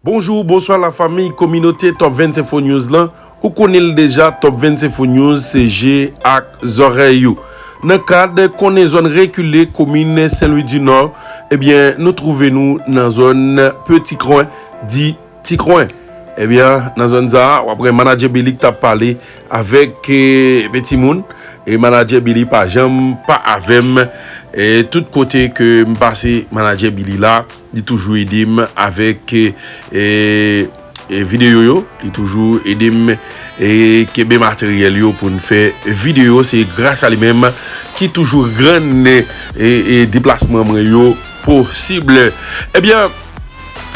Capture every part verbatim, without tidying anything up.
Bonjou, bonswa lafanmi, kominote Top Vennsenk Info News lan. Ou konnen l deja, Top Vennsenk Info News se je ak zòrèy ou. Nan kad konnen zòn rekile komin Sen Lwi di Nò, ebyen, nou twouve nou nan zòn Peti Kwen, di Ti Kwen. Ebyen, nan zòn sa a, w ap wè manadjè Billy k t ap pale avèk, eh, timoun. E manadjè Billy pa janm pa avè m. E tout kote ke m pase, manadjè Billy la, li toujou ede m avèk, eh, eh, videyo yo. Li toujou ede m, eh, kenbe materyèl yo pou n fè videyo. Se gras a li menm ki toujou rann, eh, eh, deplasman mwen yo posib. Ebyen,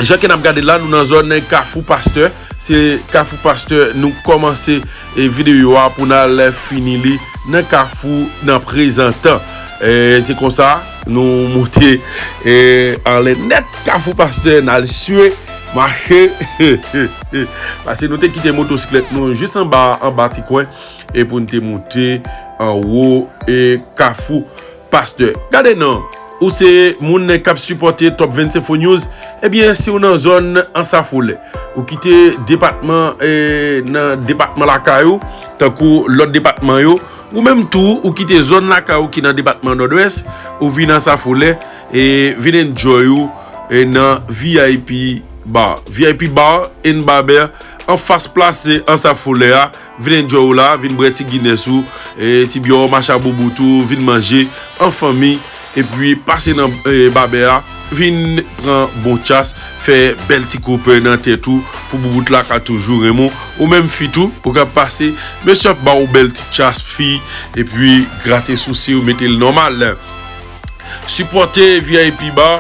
jan ke n ap gade la, nou nan zòn Kafou Pastè. Se Kafou Pastè nou kòmanse, eh, videyo a pou n al fini li nan Kafou nan prezantan. Eh, se konsa, nou monte, eh, anlè nèt Kafou Pastè, n al swe, mache. Paske nou te kite motosiklèt nou jis anba, anba Ti Kwen, e pou n te monte anwo, e Kafou Pastè. Gade non, ou se moun k ap sipòte Top Vennsenk Info News, ebyen, si w nan zòn Ansafolè, ou kite depatman, eh, nan depatman lakay ou, tankou lòt depatman yo, ou menm tou, ou kite zòn lakay ou ki nan depatman Nòdwès, ou vin Ansafolè, e vin enjoy ou, e nan V I P Bar. V I P Bar and Baber, anfas plas Ansafolè a, vin enjoy ou la, vin bwè ti Guinness ou, e ti byè w, machaboubout ou, vin manje an fanmi, epi pase nan, eh, Baber a, vin pran bon tchas, fè bèl ti koupe nan tèt ou, pou boubout la ka toujou renmen w. Ou menm fi tou, ou ka pase, mesye ap ba w bèl ti tchas fi, epi grate sousi w, mete l nòmal. Sipòte V I P Bar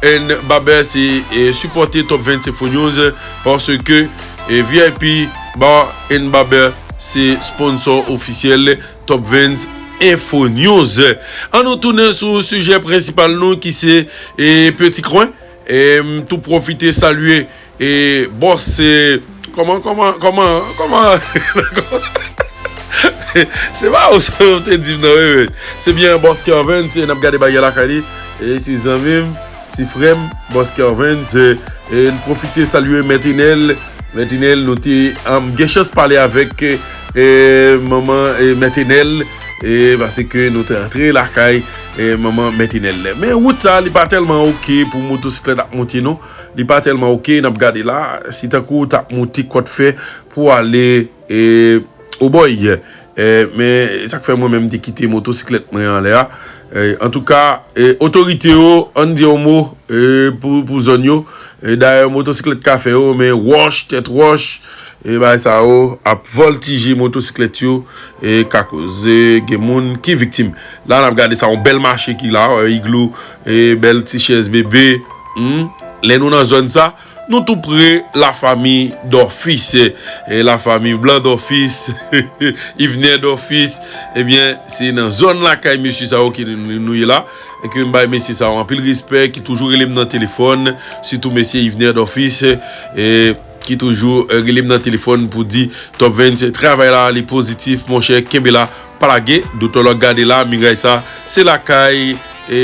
and Baber, se, eh, sipòte Top Vennsenk Info News, paske, eh, V I P Bar and Baber se sponsor ofisyèl Top Vennsenk Info News. Ann nou tounen sou sijè prensipal nou ki se, eh, Peti Kwen. E m tou pwofite salye, eh, bòs, eh, kòman, kòman, kòman, kòman? Se pa ou sa yo te di m nan, wi, wi. Se byen, bòs Kervens, se n ap gade bagay lakay li. E se zanmi m, se frè m, bòs Kervens, e, e n pwofite salye Mèt Enèl. Mèt Enèl, nou te, um, gen chans pale avèk, e, manman, e, Mèt Enèl, e, paske nou te antre lakay, e, manman Mèt Enèl. Men wout sa, li pa tèlman oke pou motosiklèt ap monte, non. Li pa tèlman oke, n ap gade la. Si tankou w t ap monte Kòtfè pou ale, e, Obòy. E, men sa k fè mwen menm m te kite motosiklèt mwen anlè a. E, antouka, e, otorite yo, ann di yon mo, e, pou, pou zòn yo. E, dayè, motosiklèt ka fè yo, men wòch, tèt wòch, e, bagay sa yo ap vòltije motosiklèt yo, e, ka koze gen moun ki viktim. La, n ap gade sa, yon bèl mache ki la, e, iglou, e, bèl ti chèz bebe. Hmm. Lè nou nan zòn sa, nou tou pre lafanmi Dòfis, e, lafanmi Blan Dòfis, Ivnè Dòfis, ebyen, se nan zòn lakay mesye sa yo ke nou, nou ye la, e ke m bay mesye sa yo anpil respè, ki toujou rele m nan telefòn, sitou mesye Ivnè Dòfis, e, ki toujou, e, rele m nan telefòn pou di, Top Vennsenk, travay la, li pozitif, monchè, kenbe la, pa lage, doktè Lòk gade la, miray sa, se lakay, e,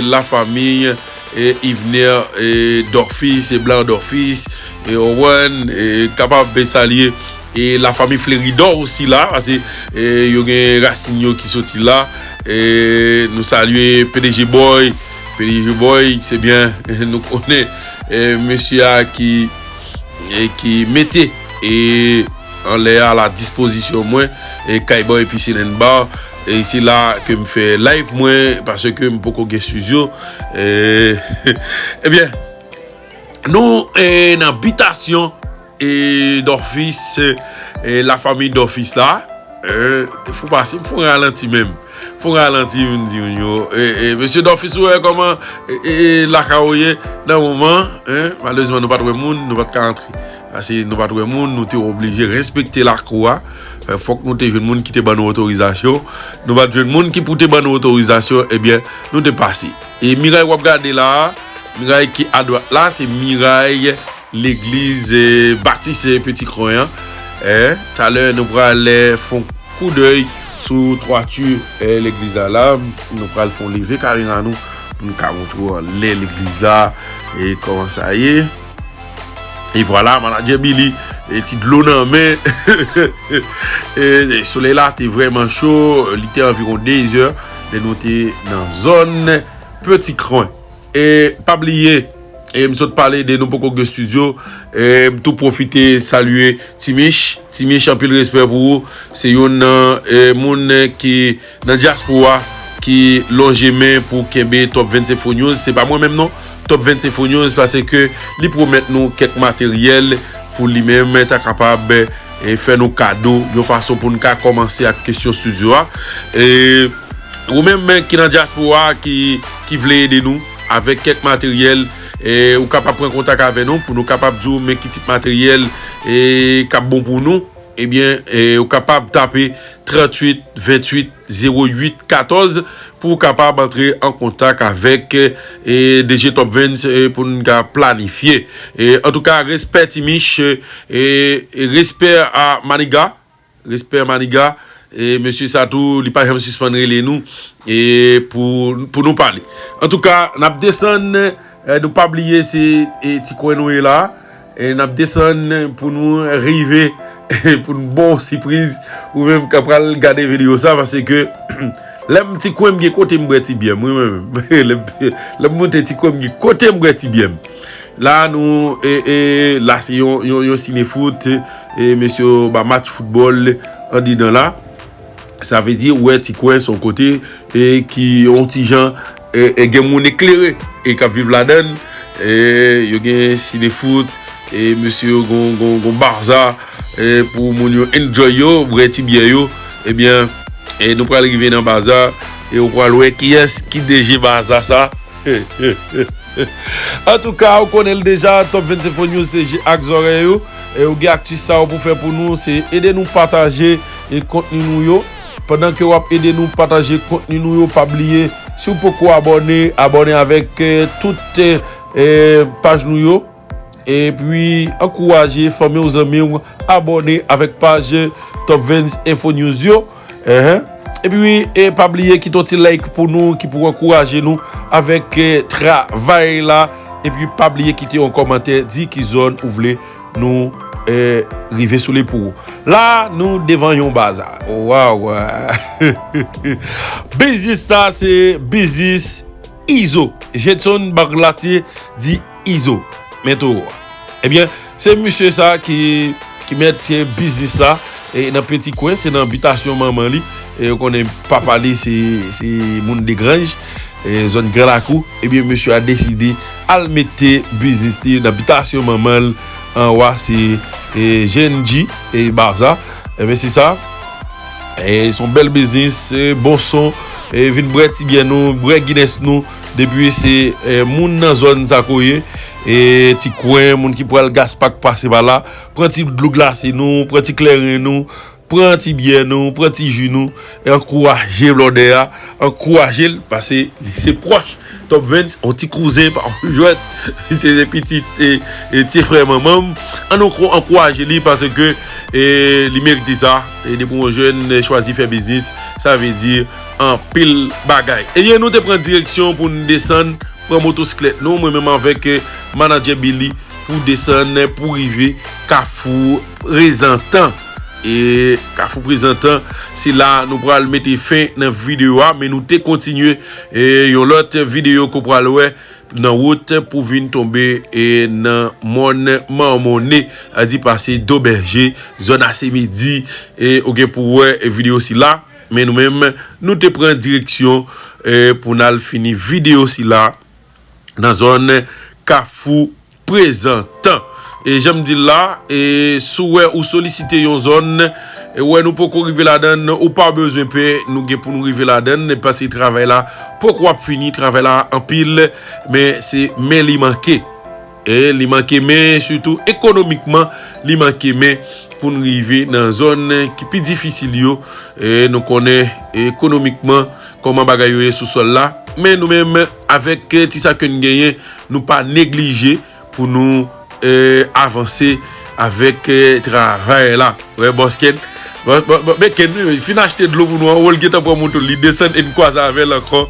lafanmi, e, Ivnè, e, Dòfis, e, Blan Dòfis, e, Owen, e, kapab salye, e, lafanmi Fleridò osi la, paske, e, yo gen rasin yo ki soti la, e, nou salye P D G Boy, P D G Boy, se byen, nou konnen, e, mesye a ki, e, ki mete, e, anlè a la dispozisyon mwen, e, Kay Boy Piscine and Bar. E se la ke m fè live mwen, paske m poko gen studio. E, ebyen, nou, e, nan bitasyon, e, Dòfis, e, lafanmi Dòfis la. E, te fou pase, m fon ralanti menm. Fon ralanti, m di moun yo, e, e, mesye Dòfis, ou wè kòman, e, e, e, lakay ou ye nan moman, en, malerezman, nou pa t wè moun, nou pa t ka antre. Paske nou pa t wè moun, nou te oblije respekte lakou a. E, fòk nou te jwenn moun ki te ban nou otorizasyon. Nou pa t jwenn moun ki pou te ban nou otorizasyon, ebyen, nou te pase. E miray w ap gade la a, miray ki adwat la, se miray legliz, e, batis, e, Peti Kwen an. E, talè, nou pral, e, fon koudèy sou twati, e, legliz la la. Nou pral fon leve kamera nou pou nou ka montre w anlè legliz la, e, kòman sa ye. E vwala, manadjè Billy, e ti dlo nan men. E, e solèy la te vrèman cho, li te anviwon de zè, lè nou te nan zòn Peti Kwen. E pa bliye, e m sot pale de nou poko gen estidyo, e m tou pwofite salye Ti Mich. Ti Mich, anpil respè pou ou. Se youn nan, e, moun ki nan dyaspora ki lonje men pou kenbe Top Vent Info News. Se pa mwen menm non. Top Vent Info News, paske li pwomèt nou kèk materyèl pou li menm ta kapab, e, fè nou kado yon fason pou n ka kòmanse ak kesyon estidyo a. E ou menm ki nan dyaspora a, ki, ki vle ede nou avèk kèk materyèl, e ou kapab pran kontak avè nou pou nou kapab di w men ki tip materyèl, e k ap bon pou nou. Ebyen, e ou kapab tape tranntuit venntuit zewo uit katòz pou w kapab antre an kontak avèk, e, D G Top Vent, e, pou n ka planifye. E, antouka, respè Ti Mich, e, e respè a Maniga. Respè Maniga. E mesye sa tou, li pa janm sispann rele nou, e pou, pou nou pale. Antouka, n ap desann, e, nou pa bliye se, e, Ti Kwen nou ye la. E n ap desann pou nou rive, pou n ba w sipriz, ou menm k ap pral gade videyo sa, paske lè m Ti Kwen, m gen kote m bwè ti byè m, wi, mwen menm. Lè m, lè m moute Ti Kwen, m gen kote m bwè ti byè m. La, nou, e, e, la, se yon, yon, yon sinefoot, e, mesye yo ba match foutbòl andidan la. Sa vle di, ou wè, Ti Kwen se yon kote, e, ki yon ti jan, e, e, gen moun eklere, e k ap viv ladan l. E, yo gen sinefoot, e, mesye yo gon, gon, gon baza, e, pou moun yo enjoy yo, bwè ti byè yo. Ebyen, e, nou pral rive nan baza, e ou pral wè kiyès ki D G baza sa. Antouka, ou konnen l deja, Top Vent Info News se je ak zòrèy ou. E ou gen akti sa ou pou fè pou nou, se ede nou pataje e kontni nou yo. Pandan ke w ap ede nou pataje kontni nou yo, pa bliye, si w poko abòne, abòne avèk, e, tout, e, e, paj nou yo. Epi, ankouraje fanmi w, zanmi w abòne avèk paj Top Vent Info News yo. Enhen. Epi, e pa bliye kite yon ti like pou nou, ki pou ankouraje nou avèk, e, travay la. Epi, pa bliye kite yon kòmantè, di ki zòn ou vle nou, e, rive sou li pou ou. La, nou devan yon baza. Waw! Biznis sa, se biznis Izo. Jedson Barlatier di Izo. Men towo a. Ebyen, se misye sa ki, ki mèt, e, biznis sa, e, nan Peti Kwen, se nan bitasyon manman li. E, ou konnen papa li se, se moun Degranj, e, zòn Gran Lakou. Ebyen, misye a deside al mete biznis li nan bitasyon manman l anwa, se, e, J N G, e, Barza. Ebyen, se sa. E, se yon bèl biznis, e, bon son, e, vin bwè ti byè nou, bwè Guinness nou, depi se, e, moun nan zòn sa ke w ye, e, Ti Kwen, moun ki pral Gaspak pase pa la, pran ti dlo glase nou, pran ti kleren nou, pran ti byè nou, pran ti ji nou, e ankouraje blòdè a, ankouraje l, paske li se pwòch Top Vent, yon ti kouzen, pa yon jwèt, se pitit, e, e, ti frè manman m. Ann nou ko-, ankouraje li paske, e, li merite sa. E depi yon jèn, e, chwazi fè biznis, sa vle di anpil bagay. Ebyen, nou te pran direksyon pou n desann, pran motosiklèt nou, mwen menm avèk, e, manadjè Billy, pou desann, pou rive Kafou Prezantan. E Kafou Prezantan, se la nou pral mete fen nan videyo a, men nou te kontinye, e, yon lòt videyo ke w pral wè nan wout pou vin tonbe, e, nan mòn Manmonnen, a di pase Dobèje, zòn Asemidi, e, ou gen pou wè videyo sila. Men nou menm, nou te pran direksyon, e, pou n al fini videyo sila nan zòn Kafou Prezantan. E jan m di l la, e, si w wè ou solisite yon zòn, e, wè nou poko rive ladan l, ou pa bezwen pè, nou gen pou nou rive ladan l, paske travay la poko ap fini, travay la anpil, men se men li manke. E li manke men, sitou ekonomikman, li manke men pou n rive nan zòn ki pi difisil yo. E nou konnen ekonomikman kòman bagay yo ye sou sòl la. Men nou menm, avèk, e, ti sa ke n genyen, nou pa neglije pou nou, e, avanse avèk, e, travay la. Wè, Bòs Ken, Bon, bon, bon, men Ken, wi, wi, fin achte dlo pou nou an, wè l gentan pran moto l, li desann e n kwaze avè l ankò,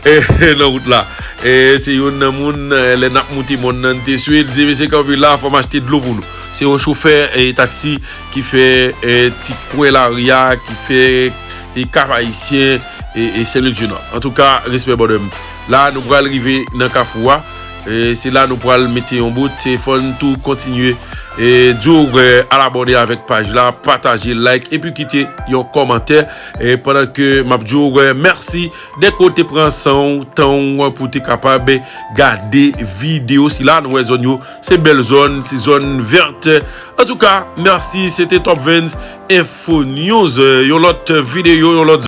eh, nan wout la. Eh, se youn nan moun, eh, lè n ap moute mòn nan, n te swe, l di, "Mesye kanpe la, fò m achte dlo pou nou." Se yon chofè, eh, taksi ki fè, eh, ti kwen lari a, ki fè, eh, Kap Ayisyen, eh, eh, Sen Lwi di Nò. Antouka, respè, brother m. La, nou pral rive nan kafou a. E se la nou pral mete yon bout. E fò n tou kontinye, e di w, e, al abòne avèk paj la, pataje, like, epi kite yon kòmantè. E pandan ke m ap di w, e, mèsi dèke w te pran san w, tan w pou te kapab gade videyo sila. Nou wè zòn yo, se bèl zòn, se zòn vèt. Antouka, mèsi, se te Top Vens Info News. E, yon lòt videyo, yon lòt